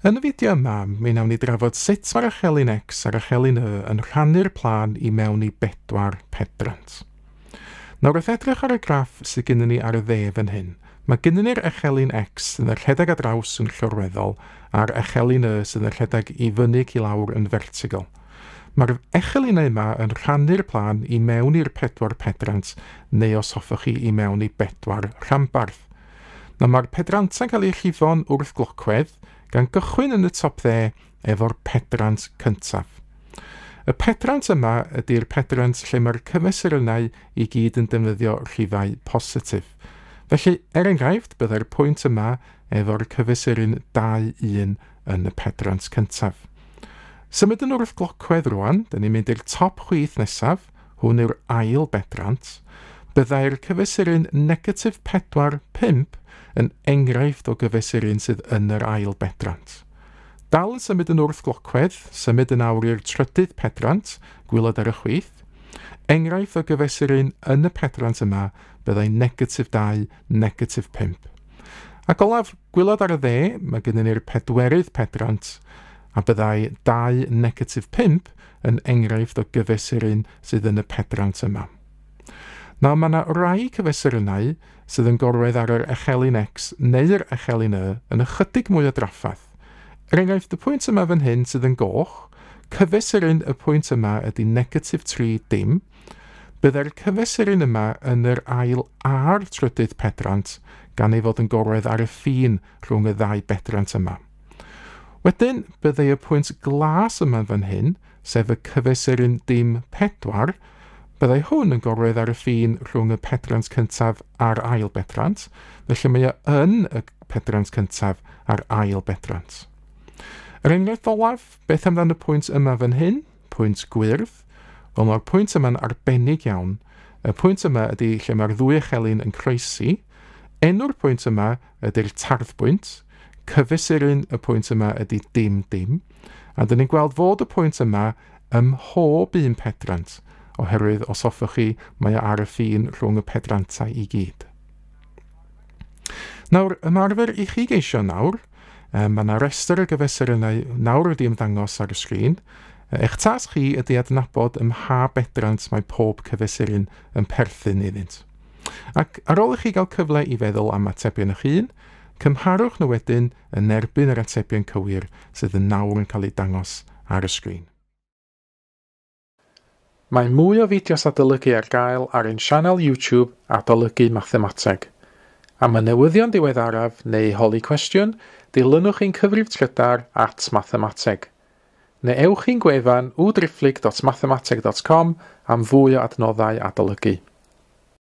Yn y fideo yma, mi wnawn ni drafod sut mae'r echelin X a'r echelin Y yn rhannu'r plân i mewn i bedwar pedrant. Nawr, wrth edrych ar y graff sydd gennym ni ar y dde fan hyn, mae gennym ni'r echelin X sydd yn rhedeg ar draws yn llorweddol a'r echelin Y sydd yn rhedeg i fyny ac i lawr yn fertigol. Mae'r echelinau yma yn rhannu'r plân i mewn i'r pedwar pedrant, neu os hoffech chi i mewn i bedwar rhanbarth. Nawr mae'r pedrantau'n cael eu rhifo'n wrth glocwedd, gan gychwyn yn y top dde efo'r pedrant cyntaf. Y pedrant yma ydy'r pedrant lle mae'r cymesurynnau i gyd yn defnyddio rhifau positif. Felly, er enghraifft, byddai'r pwynt yma efo'r cyfesuryn 2, 1 yn y pedrant cyntaf. Symud yn wrth glocwedd rwan, dyn ni'n mynd i'r top chwith nesaf, hwn yw'r ail bedrant. Byddai'r cyfesuryn negatif 4, 5 yn enghraifft o gyfesuryn sydd yn yr ail bedrant. Dal yn symud yn wrth glocwedd, symud yn awr i'r trydydd pedrant, gwylod ar y chwith. Enghraifft o gyfesuryn yn y pedrant yma byddai negatif 2, negatif 5. Ac olaf, gwylod ar y dde, mae gennym ni'r pedwerydd pedrant, a byddai 2, negatif 5 yn enghraifft o gyfesuryn sydd yn y pedrant yma. Nawr, mae yna rai cyfesurynnau sydd yn gorwedd ar yr echelin X neu'r echelin Y yn ychydig mwy o drafferth. Er enghraifft, y pwynt yma fan hyn sydd yn goch, cyfesuryn y pwynt yma ydy negatif 3 dim. Byddai'r cyfesuryn yma yn yr ail a'r trydydd pedrant gan ei fod yn gorwedd ar y ffin rhwng y ddau bedrant yma. Wedyn, byddai y pwynt glas yma fan hyn, sef y cyfesuryn dim 4, byddai hwn yn gorwedd ar y ffin rhwng y pedrant cyntaf a'r ail bedrant, felly mae o yn y pedrant cyntaf a'r ail bedrant. Yr enghraifft olaf, beth amdan y pwynt yma fan hyn, pwynt gwyrdd? Wel, mae'r pwynt yma'n arbennig iawn. Y pwynt yma ydy lle mae'r ddwy echelin yn croesi. Enw'r pwynt yma ydy'r tarddbwynt. Cyfesuryn y pwynt yma ydy dim dim. A dyn ni'n gweld fod y pwynt yma ym mhob un pedrant, oherwydd os hoffech chi, mae o ar y ffin rhwng y pedrantau i gyd. Nawr, ymarfer i chi geisio nawr, mae yna restr o gyfesurynnau nawr wedi ymddangos ar y sgrin. Eich tasg chi ydy adnabod ym mha bedrant mae pob cyfesuryn yn perthyn iddynt. Ac ar ôl i chi gael cyfle i feddwl am atebion eich hun, cymharwch nhw wedyn yn erbyn yr atebion cywir sydd yn nawr yn cael eu dangos ar y sgrin. Mae mwy o fideos adolygu ar gael ar ein sianel YouTube Adolygu Mathemateg. Am y newyddion diweddaraf neu holi cwestiwn, dilynwch ein cyfrif trydar @mathemateg. Neu ewch i'n gwefan www.mathemateg.com am fwy o adnoddau adolygu.